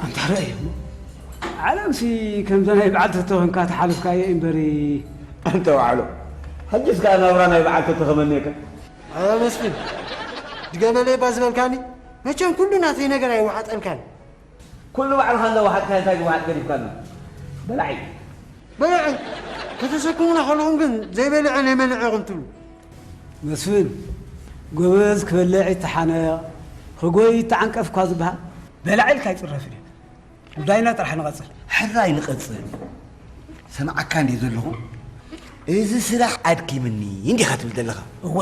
ኣንታ ርኣዮ እሞ፣ ዓለምሲ ከምዛ ናይ በዓል ተተ ኾንካ ተሓልፍካዮ እምበሪ። ኣንታ ዋዕሎ፣ ሕጅስ ከኣ ናብራ ናይ በዓል ተተ ከመንየካ? ኣበ መስፍን፣ ድገመለይ እባ ዝበልካኒ፣ መቸም ኩሉ ናተይ ነገር ኣይወሓጠልካን። ኩሉ ባዕልኻ እንዳወሓጥካ እንታይ ዝወሓጥ ገዲፍካና? በላዒ። በላዒ። ከተሰክሙና ከለኹም ግን ዘይበልዐ ናይ መንዐ ኢኹም ትብሉ። መስፍን፣ ጎበዝ ክበልዕ ይተሓነቕ፣ ክጎይ ይተዓንቀፍ እኳ ዝበሃል። በላዒ ኢልካ ኣይጽረፍን እዩ። ጉዳይና ጥራሕ ንቐጽል። ሕራይ ንቐጽል። ሰምዓካ እንድየ ዘለኹ። እዚ ስራሕ ኣድኪምኒ እንዲኻ ትብል ዘለኻ። እወ፣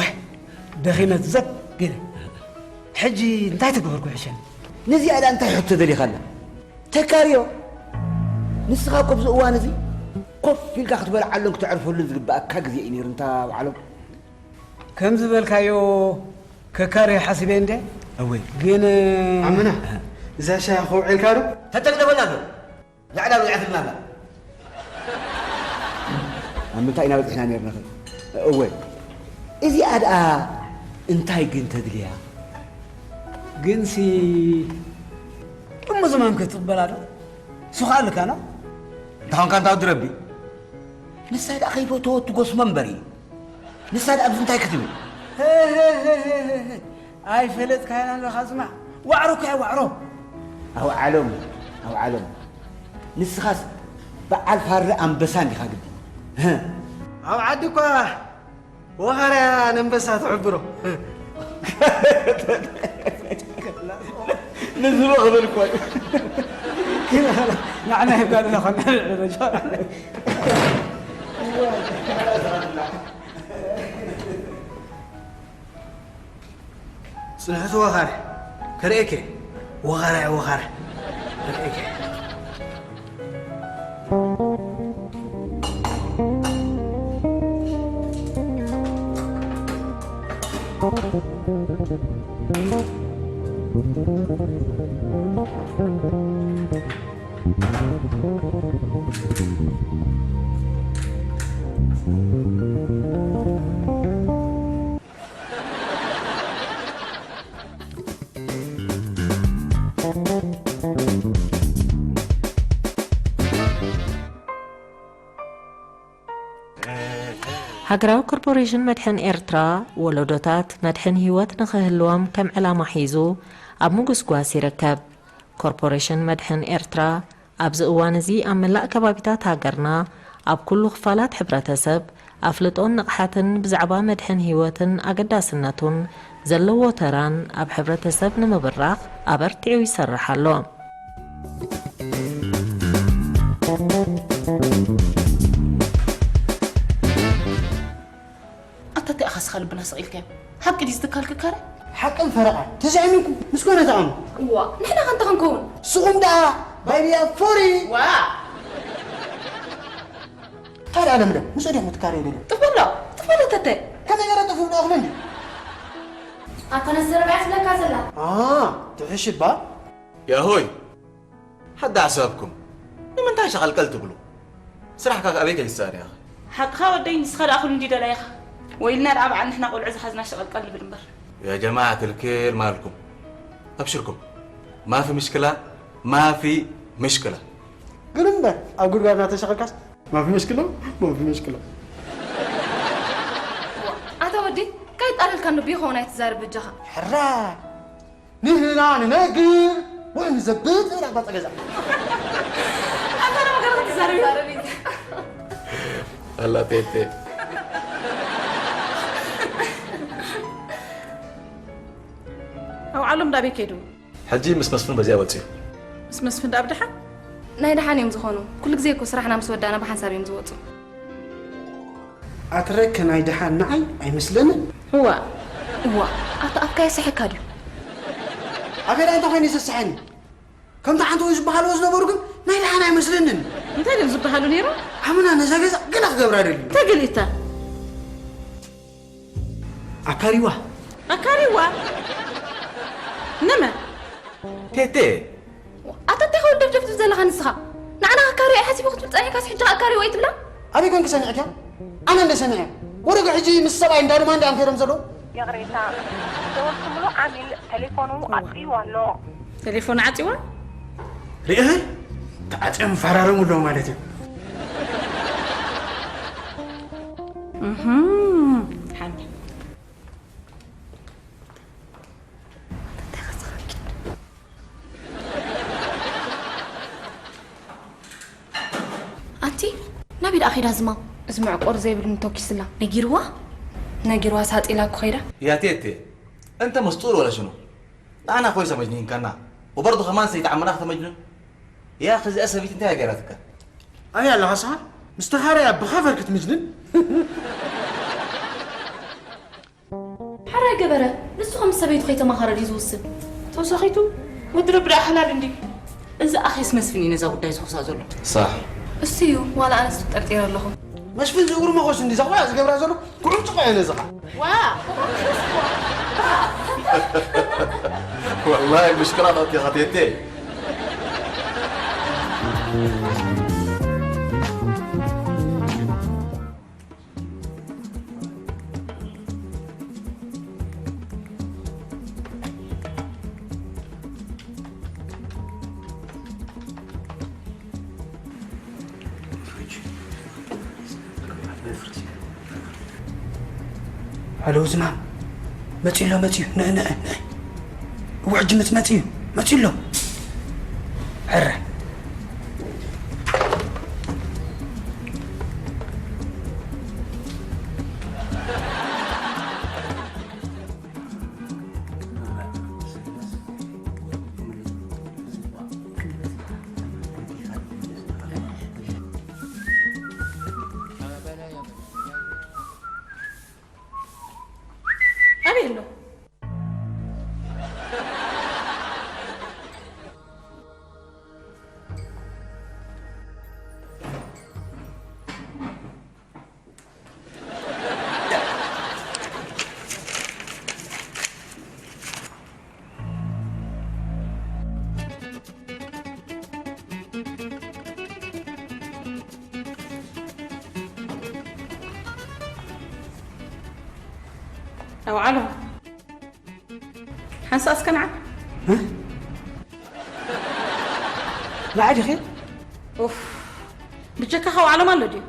ደኺመ ዘግ ኢለ። ሕጂ እንታይ ተገበርኩ ይሕሸኒ? ነዚኣ ደኣ እንታይ ሕቶ ደሊኻላ? ተካርዮ። ንስኻ እኮ ኣብዚ እዋን እዚ ኮፍ ኢልካ ክትበልዓሉን ክተዕርፈሉን ዝግብኣካ ግዜ እዩ ነይሩ፣ እንታ ባዕሎም። ከም ዝበልካዮ ከካርዮ ሓሲበ እንደ። እወ። ግን ዓምና፣ እዛ ሻሂ ከውዕልካ ዶ? ተተግደፈላ ዶ? ላዕላ ወዲዓትልና ኣላ። ኣብ ምንታይ ኢና በጺሕና ነይርና ኸ? እወ። እዚኣ ደኣ እንታይ ግን ተድልያ? ግንሲ እሞ ዝማም ክትቕበላ ዶ? ሱኻ ኣለካና? እንታ ኾንካ እንታ ወዲ ረቢ? ንሳ ደኣ ከይፈተወት ትጎስሞ እምበር እዩ። ንሳ ደኣ ኣብዚ እንታይ ክትብል? ሄ፣ ሄ፣ ሄ፣ ሄ፣ ሄ። ኣይፈለጥካያን ኣለኻ፣ ስማዕ። ዋዕሮ እኮ እያ፣ ዋዕሮ። ኣውዓሎም፣ ኣውዓሎም። ንስኻስ በዓል ፋረ ኣንበሳ እንዲኻ ግዲ። ህ። ኣብ ዓዲ እኳ ወኻርያ ኣንበሳ ትሕብሮ። ንዝቦ ክብል እኮ እዩ። ንዓና ይብላ ኣለና ኾና ደረጃ። ጽንሕቲ ወኻሪ ክርእየኪ። ወኻሪ፣ ወኻሪ ክርእየኪ። ሃገራዊ ኮርፖሬሽን መድሕን ኤርትራ፣ ወለዶታት መድሕን ህይወት ንኽህልዎም ከም ዕላማ ሒዙ ኣብ ምጉስጓስ ይርከብ። ኮርፖሬሽን መድሕን ኤርትራ፣ ኣብዚ እዋን እዚ ኣብ መላእ ከባቢታት ሃገርና፣ ኣብ ኩሉ ክፋላት ሕብረተሰብ፣ ኣፍልጦን ንቕሓትን ብዛዕባ መድሕን ህይወትን ኣገዳስነቱን ዘለዎ ተራን ኣብ ሕብረተሰብ ንምብራኽ ኣበርቲዑ ይሰርሕ ኣሎ። ኣታ እንታይ ኢኻ ስኻ ልብና ሰቒልካዮ? ሓቂ ድዩ ዝትካል ክካረ? ሓቅን ፈረቓን ተዛዒምኩም ምስ ኮነ ተቓሙ። እዋ፣ ንሕና ከ እንታይ ክንከውን? ስኹም ደኣ ባይብያ ፎሪ። ዋ! ካልእ ዓለም ዶ? ምስ ዲኹም ትካረዩ ዶ? ጥፍ በሎ፣ ጥፍ በሎ ተተ። ከመይ ገይረ ጥፍ ብሎ እኽሊ እንዲ? ኣታ ነዘረባ እያ ትብለካ ዘላ። ኣ፣ ትሕሽ እባ። ያሆይ፣ ሓዲ ሓሳብኩም ንምንታይ ሸቐልቀል ትብሉ? ስራሕካ ከ ኣበይ ከይትስኣል ኢኻ? ሓቅኻ ወደይ፣ ንስኻ ደኣ ኩሉ እንዲ ደላይኻ። ወይልና ደኣ በዓል ንሕና ቆልዑ ዝሓዝና ሸቐልቀል ንብል እምበር። يا جماعة الكل مالكم؟ أبشركم، ما في مشكلة، ما في مشكلة. ግን እምበር ኣብ ጉድጓድ እናተሸቐልካስ ማፊ መሽክሎ፣ ማፊ መሽክሎ። ኣታ ወዲ፣ ከይጣለልካ ንብዩ ኸውን ኣይትዛረብ በጃኻ። ሕራይ! ንህና ንነግር ወይ ንዘብጥ እብል ኣባጸ ገዛ። ኣታ ነው ነገር ትዛረብ። ኣላ ቴቴ። ኣውዓሎም ዳቤ ከይዱ። ሕጂ ምስ መስፍን በዚኣ ወጺኡ። ምስ መስፍን ደኣ ብደሓን? ናይ ደሓን እዮም ዝኾኑ። ኩሉ ግዜ እኮ ስራሕና ምስ ወዳእና ብሓንሳብ እዮም ዝወጹ። ኣትረከ ናይ ደሓን ንዓይ ኣይመስለንን። እዋ፣ እዋ፣ ኣታ ኣፍካ የስሕካ ድዩ? ኣቤላ እንታይ ኮይኑ ይስስሐኒ? ከምቲ ሓንቲ ወይ ዝበሃልዎ ዝነበሩ ግን ናይ ደሓን ኣይመስለንን። እንታይ ድዮም ዝበሃሉ ነይሮም? ኣምና ነዛ ገዛ ገና ክገብራ ደልዩ። እንታይ ገሊእታ? ኣካሪዋ። ኣካሪዋ? ንመን? ቴቴ፣ ኢኻ ወዲ ደፍደፍ ዘለኻ ንስኻ? ንዓና ኣካሪ ሓሲቡ ክትብል ጸኒሕካስ ሕጂ ኣካሪ ወይ ትብላ? ኣበይ ኮንኪ ሰሚዕኪያ? ኣነ እንደ ሰሚዐ። ወረገ ሕጂ ምስ ሰብኣይ እንዳ ድማ እንዲኣም ከይዶም ዘለዉ። ይቕሬታ፣ ዝደወልኩምሉ ዓሚል ቴሌፎኑ ኣጥፊኡ ኣሎ። ቴሌፎን ዓጺዋ? ርኢኺ? ተዓጽዮም ይፈራረሙ ኣለዉ ማለት እዩ። እህም፣ ሓንቲ። ኣንቲ ናበይ ደኣ ኸይዳ ዝማም? እዚ መዕቆር ዘይብሉ ንተኪስላ። ነጊርዋ? ነጊርዋ ሳጢላ እኮ ኸይዳ። ያቴቴ፣ أنت مسطول ولا شنو؟ أنا أخوي سمجنين كنا، وبرضه كمان سيد عمنا سمجنون. يا أخي، زي أسفيت، أنت يا جراتك. ኣበይ ኣለኻ ንስኻ? ምስ ተኻረያ ብኻፈር ክትምጅንን? ሕራይ ገበረ፣ ንሱ ከም ሰበይቱ ከይተማኸረ ድዩ ዝውስን? ተወሳኺቱ፣ ወዲ ረቢ ደኣ ሓላል እንድዩ። እዚ ኣኼስ መስፍን እዩ ነዛ ጉዳይ ዝኹሳ ዘሎ። صح. እሱ እዩ፣ ዋላ ኣነስ ጠርጢረ ኣለኹ። መስፍን ዝእግሩ መኾስ እንዲ እዛ ቆልዓ ዝገብራ ዘሎ፣ ክዕንጭቆ እየ ነዚ ኸዓ። ዋ! والله مشكلة أنت ختيتي. هلو زمام. መጺኡ ኣሎ፣ መጺኡ። ንዕ፣ ንዕ፣ ንዕ። እወ፣ ሕጂ መጽ-፣ መጺኡ። መጺኡ ኣሎ። ሕረ። ኣበይ ኣሎ? ኣውዓሎም። ሓንሳእ እስከ ንዓ። እ? ንዓ ዲኺ? ኡፍ፣ ብጀካኻ ኣውዓሎም ኣሎ ድዩ?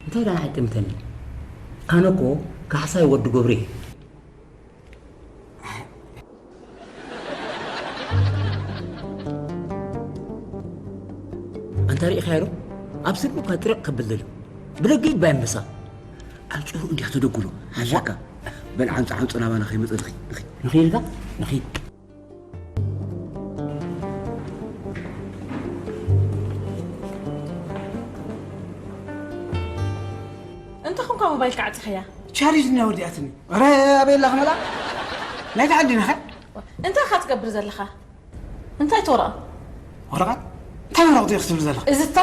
እንታይ ደኣ ሕጥምተኒ? ኣነ እኮ ካሕሳይ ወዲ ገብሩ እየ። ኣንታ ርኢኻዮ ዶ? ኣብ ስድሪ እኳ ጥርቕ ከብል ደልዩ። ብደገ ይባይ ኣንበሳ። ኣብ ጭሩ እንዲያ ተደጉሎ። ሓሻካ። በል ዓንጹ ዓንጹ ናባና ከይመጸ ንኺ፣ ንኺ። ንኺ ኢልካ? ንኺ። እንተ ኹንካ ሞባይልካ ዓጺኸያ? ቻርጅ ድንያ ወዲኣትኒ። ኧረ ኣበይ ኣላ ክመላ? ናይታ ዓዲ ነኸ? እንታይ ኢኻ ትገብር ዘለኻ? እንታይ ትወረቐ? ወረቐት? እንታይ ወረቐት ኢኺ ትብል ዘለኺ? እዚ እታ?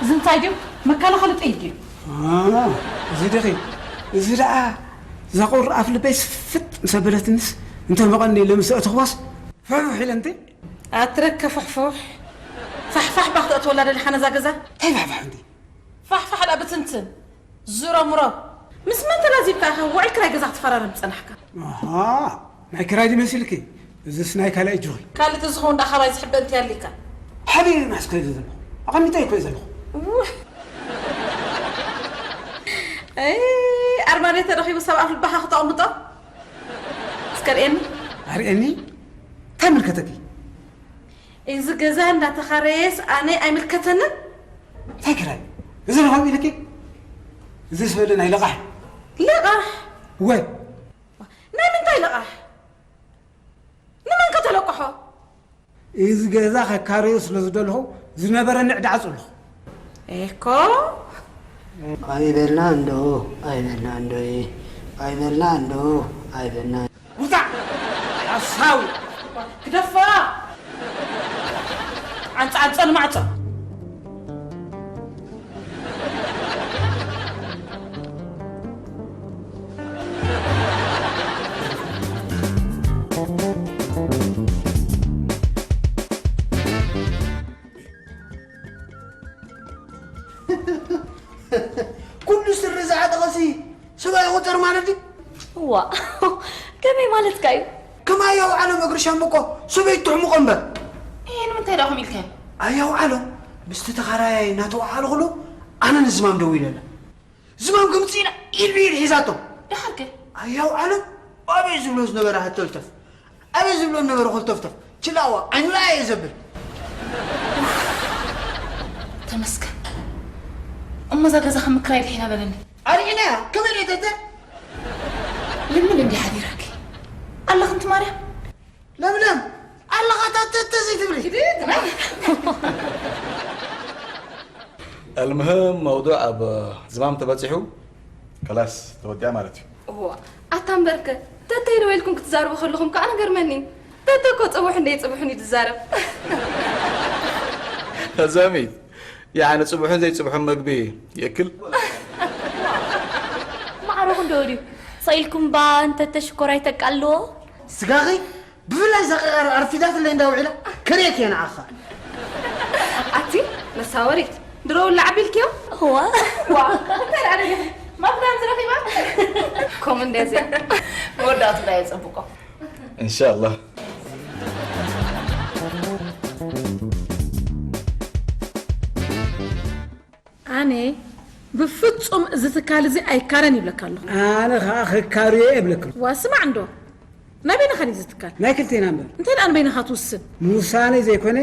እዚ እንታይ ድዩ? መከላኸሊ ጥይት ድዩ? አ፣ እዚ ዲኺ? እዚ ደኣ ዘቑር ኣፍ ልበይ ስፍጥ ምስ ኣበለትንስ እንተ መቐኒ ኢለ ምስ ኣእተኽዋስ ፍሕፍሕ ኢለ እንተ ኣትረከ ፍሕፉሕ። ፋሕፋሕ ባኽ ተእትወላ ደሊኻ ነዛ ገዛ? እንታይ ፋሕፋሕ እንዲ? ፋሕፋሕ ደኣ ብትንትን። ዝሮምሮ። ምስ መን ተላዚብካ ኢኻ ውዕል ክራይ ገዛ ክትፈራረም ዝጸናሕካ? ኣሃ፣ ናይ ክራይ ድዩ መሲልኪ? እዝስ ናይ ካልእ እጆኺ። ካልእ ተዝኸውን ደኣ ካባይ ዝሕበ እንታይ ኣሊካ? ሓቢርና እስከ ኢለ ዘለኹ። ኣቐሚጠ እኮ እየ ዘለኹ። ውሕ። ኣይ፣ ኣርማድዮ ተረኺቡ ሰብ ኣፍ ልባኻ ክተቕምጦ? እስከ ርኤኒ። ኣርእየኒ? እንታይ ምልከተኪ? እዚ ገዛ እንዳተኻረየስ ኣነ ኣይምልከተንን። እንታይ ክራይ? እዚ ልኾም ኢልኪ? እዚ ዝበለ ናይ ልቓሕ። ልቓሕ? ወ። ናይ ምንታይ ልቓሕ? ንመን ከተለቅሖ? እዚ ገዛ ከካረዮ ስለ ዝደለኹ ዝነበረኒ ዕዳ ዓጹ ኣለኹ። ኤኮ? ኣይበልና እንዶ፣ ኣይበልና እንዶ፣ ኣይበልና እንዶ፣ ኣይበልና። ውጻእ! ሓሳዊ! ግደፋ! ዓንጸ፣ ዓንጸ ንማዕጸ! ኩሉ ስሪ ዝዓጠቐሲ ሰብኣይ ይቑጸር ማለት ድዩ? እዋ፣ ከመይ ማለትካ እዩ? ከም ኣያው ዓለም እግሪ ሻምብቆ ሰበይቱ ትሕምቆ እምበር። እየ፣ ንምንታይ ደኣ ከምኡ ኢልካዮ? ኣያው ዓለም ምስቲ ተኻራያይ እናተወዓልኩሉ ኣነ ንዝማም ደዊለላ። ዝማም ከምጽእ ኢላ ኢድ ብኢድ ሒዛቶ። ደሓርከ? ኣያው ዓለም ኣበይ ዝብሎ ዝነበረ ሃተፍተፍ፣ ኣበይ ዝብሎ ዝነበረ ኮልተፍተፍ፣ ችላዋ ዓይኑ ለኣየ ዘብል። ተመስገን። እሞ እዛ ገዛ ከም ምክራይ ድሒና በለኒ። ኣርኢናያ፣ ከመይ ኢለ ተተ? ልምን እንዲ ሓዲራኪ። ኣለኽንቲ ማርያም? ለምለም፣ ኣለኻ ታተተ ዘይትብሊ። ኪዲ፣ ትናይ። المهم موضوع ኣብ ዝማም ተበጺሑ ከላስ ተወዲኣ ማለት እዩ። እዋ፣ ኣታ እምበርከ፣ ተተ ኢልወ ኢልኩም ክትዛረቡ ከለኹም ከኣ ንገርመኒ። ተተ እኮ ጽቡሕ እንደ ይጽቡሕን እዩ ዝዛረብ። ተዛሚት፣ ያኒ ጽቡሕን ዘይጽቡሕን መግቢ ይእክል። ማዕረኹ እንዶ ድዩ? ሰኢልኩም ባ እንተ ተሽኮራይ ተቃልዎ? ስጋኺ ብፍላይ እዛ ቀቃር ኣርፊዳትለይ እንዳ ውዒላ ከርእየኪ እየ ንዓኻ። ኣቲ መሳወሪት፣ ድሮ ውላዕ ኣቢልክዮ? እዋ። ዋ፣ እንታይ ደኣ ደሊኺ? ማፍዳን ዝረኺባ? ከምኡ እንድያ እዚኣ። መወዳእቱ ደኣ የጸብቆ። ኢንሻላህ። ኣነ ብፍጹም እዚ ትካል እዚ ኣይካረን ይብለካ ኣለኹ። ኣነ ኸኣ ክካርዮ እየ እብለክን። ዋ፣ ስማዕ እንዶ። ናይ በይንኻ ድዩ እዚ ትካል? ናይ ክልቴና እምበር። እንታይ ደኣ ንበይንኻ ትውስን? ምውሳነይ ዘይኮነ፣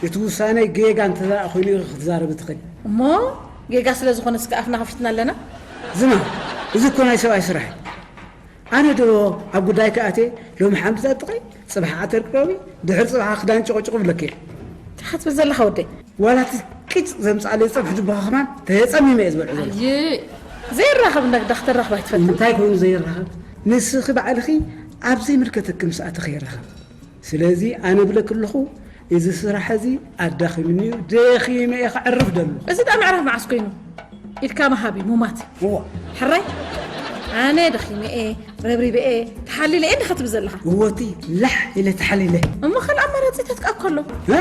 እቲ ውሳነይ ጌጋ እንተ ደኣ ኮይኑ ኢኺ ክትዛረቢ ትኽእሊ። እሞ ጌጋ ስለ ዝኾነ እስከ ኣፍና ከፊትና ኣለና? ዝማ፣ እዚ እኮ ናይ ሰብኣይ ስራሕ እዩ። ኣነ ዶ ኣብ ጉዳይኪ ኣትየ፣ ሎሚ ሓምሊ ጸጥቒ፣ ጽባሕ ዓተር ቅረቢ፣ ድሕሪ ጽባሕ ክዳን ጭቕጭቕ እብለኪ እየ። እንታይ ክትብል ዘለኻ ወደይ? ዋላ እቲ ቂጭ ዘምጽኣለይ ጸብሒ ጅባኻ ከማን ተጸሚመ እየ ዝበልዖ ዘለኹ። ኣየ፣ ዘይራኸብ ነግዳ ክተራኽብ ኣይትፈትን? እንታይ ኮይኑ ዘይራኸብ? ንስኺ ባዕልኺ ኣብ ዘይምልከተኪ ምስ ኣተኺ ይራኸብ። ስለዚ ኣነ እብለኪ ኣለኹ፣ እዚ ስራሕ እዚ ኣዳኺሙኒ እዩ፣ ደኺመ እየ ከዕርፍ ደለኹ። እዚ ደኣ ምዕራፍ መዓስ ኮይኑ? ኢድካ ምሃብ እዩ ሙማት። እዋ። ሕራይ? ኣነ ደኺመ እየ፣ ረብሪበ እየ፣ ተሓሊለ እየ እንዲኻ ትብል ዘለኻ? እወቲ፣ ላሕ ኢለ ተሓሊለ። እሞ ካልእ ኣማራጺታት ከኣ እኮ ኣሎ። እ?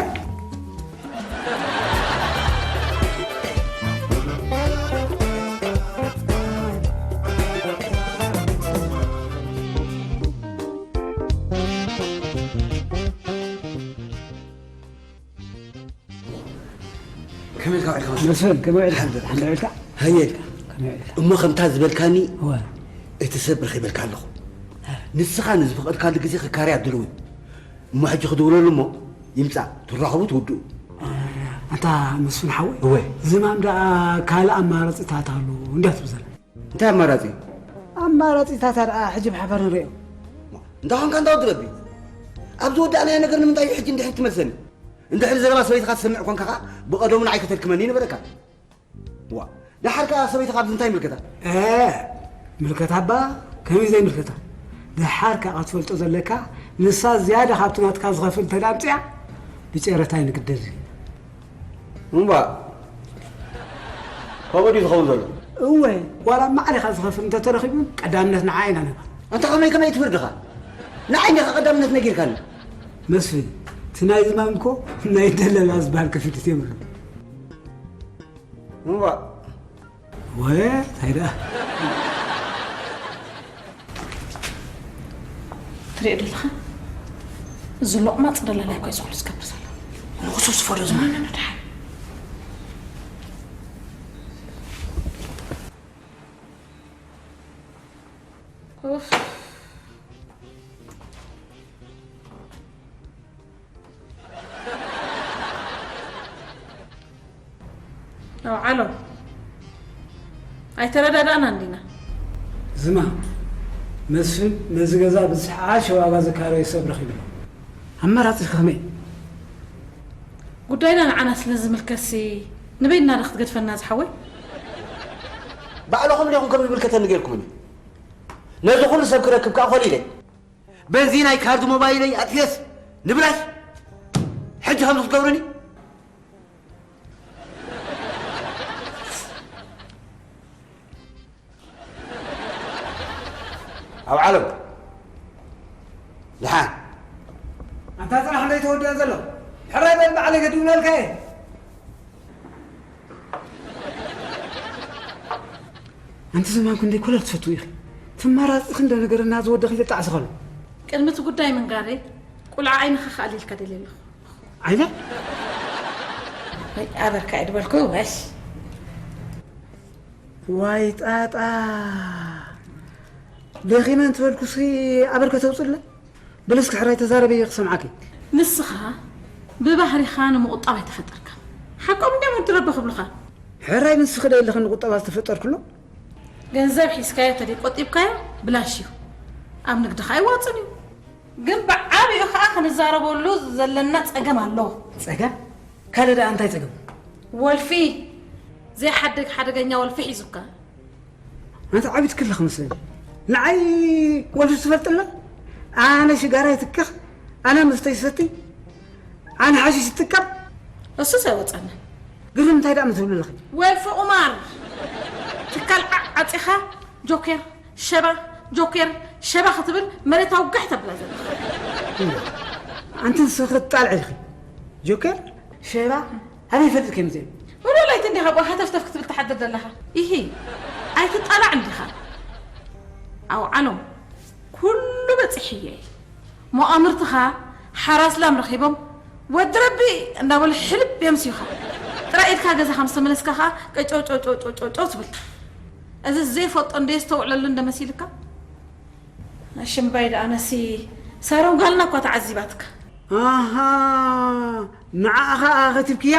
ከመይ ኢልካ ውዒልካ መስፍን? መስፍን፣ ከመይ ውዒልካ? ኣልሓምዱሊላህ። ሓንዳ ውዒልካ? ሃየ። ከመይ ውዒልካ? እሞ ከምታ ዝበልካኒ እወ። እቲ ሰብ ረኺበልካ ኣለኹ። ንስኻ ንዝፈቐድካሉ ግዜ ክካረያ ድልው እዩ። እሞ ሕጂ ክድውለሉ እሞ ይምጻእ፣ ትራኸቡ ትውድኡ። ኣንታ መስፍን ሓወይ፣ እወ። ዝማም ደኣ ካልእ ኣማራጺታት ኣሎ እንድያ ትብል ዘላ። እንታይ ኣማራጺ? ኣማራጺታታ ደኣ ሕጂ ብሓባር ንርእዮ። እንዳ ኾንካ እንዳ ወዲ ረቢ፣ ኣብ ዝወዳእናዮ ነገር ንምንታይ እዩ ሕጂ እንድሕር ትመልሰኒ? እንድሕር ዘረባ ሰበይትኻ ትሰምዕ ኮንካ ኸኣ ብቐደሙ ንዓይ ከተድክመኒ ነበረካ። ዋ፣ ደሓር ከኣ ሰበይትኻ ኣብዚ እንታይ ይምልከታ? እ፣ ምልከታ እባ ከመይ ዘይምልከታ? ደሓር ከኣ ክትፈልጦ ዘለካ፣ ንሳ ዝያዳ ካብቲ ናትካ ዝኸፍል እንተ ደኣ ኣምጺኣ፣ ብጨረታ ኣይንግደድን ኢና። እምባ፣ ከምኡ ድዩ ዝኸውን ዘሎ? እወ፣ ዋላ ማዕሪኻ ዝኸፍል እንተተረኺቡ፣ ቀዳምነት ንዓኣ ኢና ንህባ። ኣንታ ከመይ ከመይ ትፍርድኻ? ንዓይ እንዲኻ ቀዳምነት ነጊርካኒ። መስፍን፣ እቲ ናይ ዝማም እኮ ናይ ደለላ ዝበሃል ክፍሊት የብሉን። እምባ። ወ፣ እንታይ ደኣ? ትሪኦ ደለኻ? እዚ ሎቕማጽ ደላላይ እኮ እዩ ዝኹሉ ዝገብር ዘሎ። ንኹሱ ዝፈዶ ዝማም። ንድሓን። ኡፍ። ኣውዓሎም፣ ኣይተረዳዳእናን ዲና? ዝማ፣ መስፍን ነዚ ገዛ ብዝሓሸ ዋጋ ዘካረዮ ሰብ ረኺቡ ኣሎ። ኣማራጺ ከመይ? ጉዳይና ንዓና ስለ ዝምልከትሲ ንበይንና ዶ ክትገድፈና ዝሓወይ? ባዕልኹም ዲኹም ከም ዝምልከተኒ ጌርኩምኒ። ነዚ ኩሉ ሰብ ክረክብ ከኣ ኮሊለ። በንዚናይ ካርድ ሞባይለይ ኣጥፊኤስ ንብላሽ ሕጂ ከምዚ ክትገብሩኒ? ኣብ ዓለም ደሓን። ኣንታ ጽናሕ እንዶ ይተወድኦ ዘሎ። ሕራይ በል ባዕለይ ገዲምለልካ እየ። ኣንቲ ዘማን ክንደይ ኮለል ትፈትው ኢኺ። ትመራፂ ክንደ ነገርና ዝወደኺ ዘጣዕሲ ከሎ። ቅድሚ እቲ ጉዳይ ምንጋረይ፣ ቁልዓ ዓይንኻ ክኣሊ ኢልካ ደልየ ኣለኹ። ዓይነ? ወይ ኣበርካ እየ ድበልኩ፣ ወሽ። ዋይ ጣጣ። ደኺመ እንትበልኩሲ ኣበርከ ተውፅለ? በል እስኪ ሕራይ ተዛረቢ እየ ክሰምዓኪ። ንስኻ ብባህሪኻ ንምቑጣብ ኣይተፈጠርካን። ሓቆም እንድዮም ወዲ ረቢ ክብሉኻ። ሕራይ ንስኺ ዶ የለኽን ንቁጠባ ዝተፈጠርክሎ? ገንዘብ ሒዝካዮ ተደይ ቆጢብካዮ ብላሽ እዩ። ኣብ ንግድኻ ኣይዋፅን እዩ። ግን ብዓብዩ ኸዓ ክንዛረበሉ ዘለና ፀገም ኣሎ። ፀገም? ካልእ ደኣ እንታይ ፀገም? ወልፊ፣ ዘይሓድግ ሓደገኛ ወልፊ ሒዙካ። ኣንተ ዓቢት ክለኽ መስለኒ። ንዓይ ወልፊ ትፈልጥለ? ኣነ ሽጋራ ይትክኽ፣ ኣነ መስተ ይሰቲ፣ ኣነ ሓሽሽ ይጥቀም። እሱስ ኣይወፀንን። ግን እንታይ ደኣ ምትብሉ ኣለኺ? ወልፊ ቁማር። ትካል ዓዕ ዓፂኻ ጆኬር፣ ሸባ፣ ጆኬር፣ ሸባ ክትብል መሬት ኣውጋሕ ተብላ ዘለኻ። ኣንቲ ንስኺ ክትጣልዒ ኢኺ። ጆኬር፣ ሸባ፣ ኣበይ ፈልጥኪ እዮም እዚኦም? ወለላይት እንዲኻ ጓ ሃተፍተፍ ክትብል ትሓድር ዘለኻ። ኢሂ፣ ኣይትጣላዕ እንዲኻ። ኣውዓሎም፣ ኩሉ በፂሕየ። መኣምርትኻ ሓራስ ላም ረኺቦም ወዲ ረቢ እንዳበሉ ሕልብ የምስዩኻ። ጥራይ ኢድካ ገዛኻ ምስ ተመለስካ ኸዓ ቀጨው ጨው ጨው ጨው ጨው ጨው ትብል። እዚ ዘይፈልጦ እንደየስተውዕለሉ እንደመሲልካ። ኣሽምባይ ደኣ ነሲ ሳሮን ጓልና እኳ ተዓዚባትካ። ኣሃ፣ ንዓኣ ኸኣ ከቲብክያ?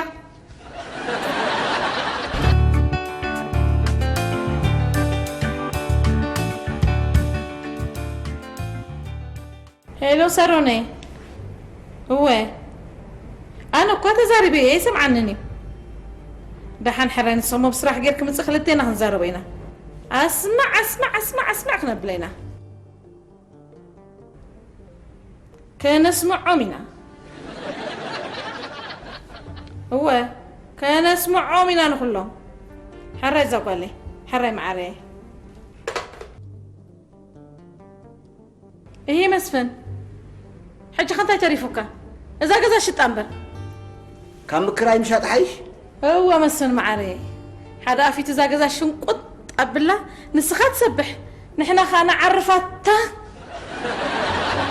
ሄሎ ሰሮነይ። እወ። ኣነ እኳ ተዛሪበ እየ፣ ኣይሰምዓንን እዩ። ደሓን ሕራይ ንስኹም ኣብ ስራሕ ጌርኪ ምጽእ ክልቴና ክንዛረቦ ኢና። ኣስማዕ፣ ኣስማዕ፣ ኣስማዕ፣ ኣስማዕ ክነብለ ኢና። ከነስምዖም ኢና። እወ፣ ከነስምዖም ኢና ንኹሎም። ሕራይ እዛ ጓለይ፣ ሕራይ መዓረየ። እሂ መስፍን፣ ሕጂ ከ እንታይ ተሪፉካ? እዛ ገዛ ሽጣ እምበር። ካብ ምክራይ ምሻጥ ሓይሽ? እወ መስፍን መዓረየ፣ ሓደ ኣፊት እዛ ገዛ ሽንቁጥ ኣብላ፣ ንስኻ ትሰብሕ፣ ንሕና ኸኣ ንዓርፋታ።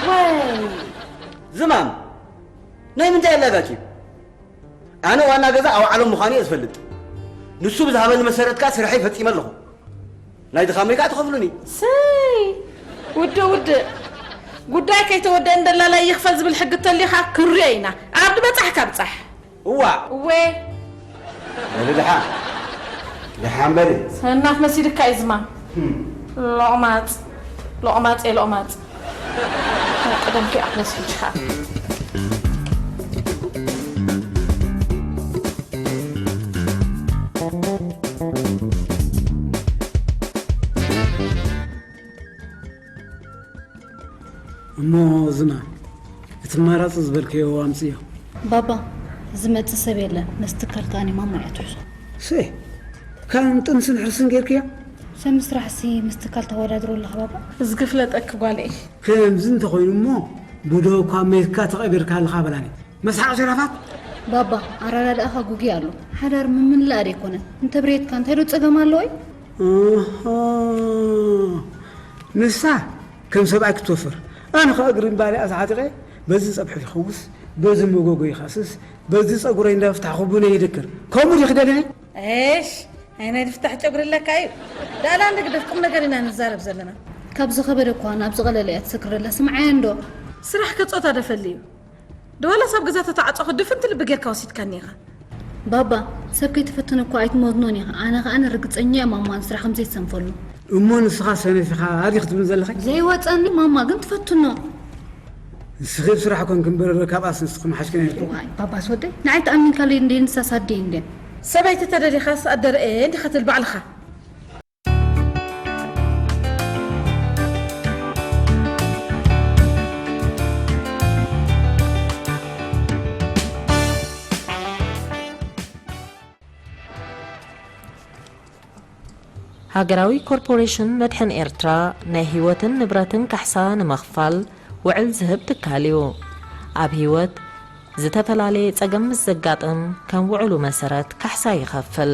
ወይ ዝማም፣ ናይ ምንታይ ኣላጋጭ እዩ? ኣነ ዋና ገዛ ኣውዓሎም ምዃኑ እየ ዝፈልጥ። ንሱ ብዝሃበኒ መሰረት ከኣ ስርሐይ ፈጺመ ኣለኹ። ናይ ድኻመይ ከኣ ትኸፍሉኒ። ስይ! ውድእ ውድእ! ጉዳይ ከይተወደአ እንደላላይ ይኽፈል ዝብል ሕጊ እንተልዩ ከኣ ክንሪኦ ኢና። ኣብ ድበጻሕካ ብጻሕ። እዋእ! እወ! በሊ ደሓን። ደሓን በሊ። ሰናፍ መሲልካ እዩ ዝማም። ህም። ሎቕማጽ። ሎቕማጽ እየ ሎቕማጽ። ናይ ቀደምኪ ኣሕለስ ሕጂ ከኣ። እሞ ዝማ፣ እቲ ማራፂ ዝበልክዮ ኣምፅዮ። ባባ፣ ዝመፅእ ሰብ የለን። ነዚ ትካል ከኣ ማማ እያ ትሕዞ። ሰይ፣ ከም ጥንስን ሕርስን ጌርክዮ? ሰብ ምስራሕሲ ምስ ትካል ተወዳድሮ ኣለኻ ባባ? እዚ ክፍለጠኪ ጓለይ። ከምዚ እንተኾይኑ እሞ ብዶ እኳ መይትካ ተቐቢርካ ኣለኻ በላኒ። መስሓቕ ሸራፋት። ባባ፣ ኣረዳድኣኻ ጉጉይ ኣሎ። ሓዳር ምምላእ ደይኮነ። እንተብሬትካ እንታይ ዶ ጸገም ኣለዎ? ኣሃ። ንሳ ከም ሰብኣይ ክትወፍር። ኣነ ኸኣ እግሪ እምባሪኣ ተዓጢቐ፣ በዚ ጸብሒ ይኸውስ፣ በዚ መጎጎ ይኸስስ፣ በዚ ጸጉረይ እንዳፍታሕኹ ቡነ ይድክር። ከምኡ ድዩ ክደልየ? እሽ፣ ኣይ ናይ ድፍታሕ ጨጉሪ ኣለካ እዩ። ዳእላ ንግደፍ፣ ቁም ነገር ኢና ንዛረብ ዘለና። ካብ ዝኸበደ እኳ ናብ ዝቐለለ እያ ትሰግር ዘላ። ስምዓያ እንዶ። ስራሕ ከጾታ ደፈሊ እዩ። ደዋላስ ኣብ ገዛ ተተዓጸኹ ድፍንቲ ልቢ ጌርካ ወሲድካኒ ኢኻ። ባባ፣ ሰብ ከይትፈትን እኮ ኣይትመዝኖን ኢኻ። ኣነ ኸኣ ርግጸኛ እየ ማማ ንስራሕ ከም ዘይትሰንፈሉ። እሞ ንስኻ ሰነፍ ኢኻ ኣዲ ክትብል ዘለኻ? ዘይወጸኒ ማማ ግን ትፈትኖ። ንስኺ ብስራሕ ኮንኪ እምበር ካብኣስ ንስኺ ምሓሽክን ኢልኪ። ዋይ፣ ባባስ ወደይ፣ ንዓይ ተኣሚንካለይ እንዴ ንሳስ ኣደይ እንዴ? ሰበይቲ ተደሊኻስ ኣደረኤ እንዲኻ ትብል ባዕልኻ። ሃገራዊ ኮርፖሬሽን መድሕን ኤርትራ ናይ ህይወትን ንብረትን ካሕሳ ንምኽፋል ውዕል ዝህብ ትካል እዩ። ኣብ ህይወት ዝተፈላለየ ጸገም ምስ ዘጋጥም ከም ውዕሉ መሰረት ካሕሳ ይኸፍል።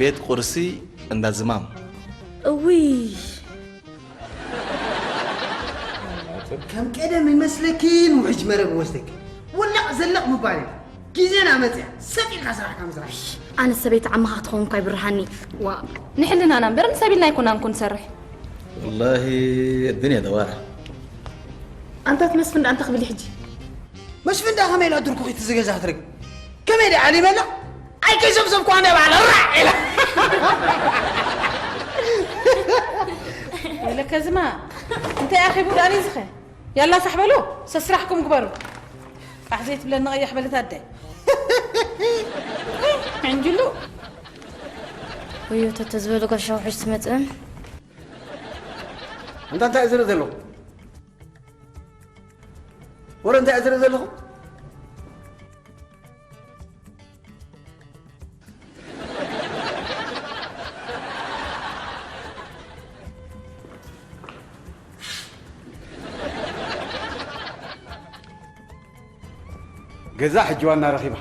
ቤት ቁርሲ እንዳ ዝማም። እውይ ከም ቀደም ይመስለኪ ንውሕጅ መረብ ወስደኪ ውላቕ ዘለቕ ምባል እዩ። ግዜና መፅያ ሰጢልካ ስራሕካ ምስራሕ። ኣነ ሰበይቲ ዓመኻ ክትኸውን እኳ ይብርሃኒ። ዋ ንሕልናና እምበር ንሰብ ኢልና ኣይኮናን ኩ ንሰርሕ። ወላሂ الدنيا دوارة. ኣንታት መስፍን ደኣ እንታይ ክብል እዩ ሕጂ? መስፍን ደኣ ከመይ ኢላ ድርኩኺት እዚ ገዛ ክትረግ ከመይ ደኣ ዓሊመላ ኣይከይሰብሰብኩ ኣነ ባዕላ ራዕ ኢላ ወለከ ዝማ እንታይ ኣኺቡ ዳኒ ዝኸ ያላ ፋሕ በሉ ሰስራሕኩም ግበሩ ቃሕ ዘይትብለኒ ቀያሕ በለት ኣደ ዕንጅሉ ወዮ ተተዝበሉ ጋሻ ውሕጅ ትመፅእን እንታ እንታይ ዝርኢ ዘለኹ ወረ እንታይ ዝርኢ ዘለኹ ገዛ ሕጂ ዋና ረኺባ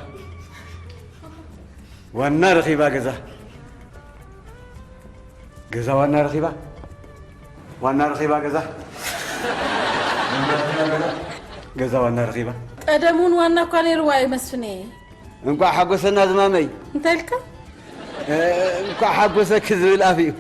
ዋና ረኺባ ገዛ ገዛ ዋና ረኺባ ዋና ረኺባ ገዛ ገዛ ዋና ረኺባ ቀደም እውን ዋና እኳ ነይርዋ እዩ መስፍኔ እንኳዕ ሓጎሰና ዝማመይ እንታይ ኢልካ እንኳዕ ሓጎሰኪ ዝብል ኣፍ እዩ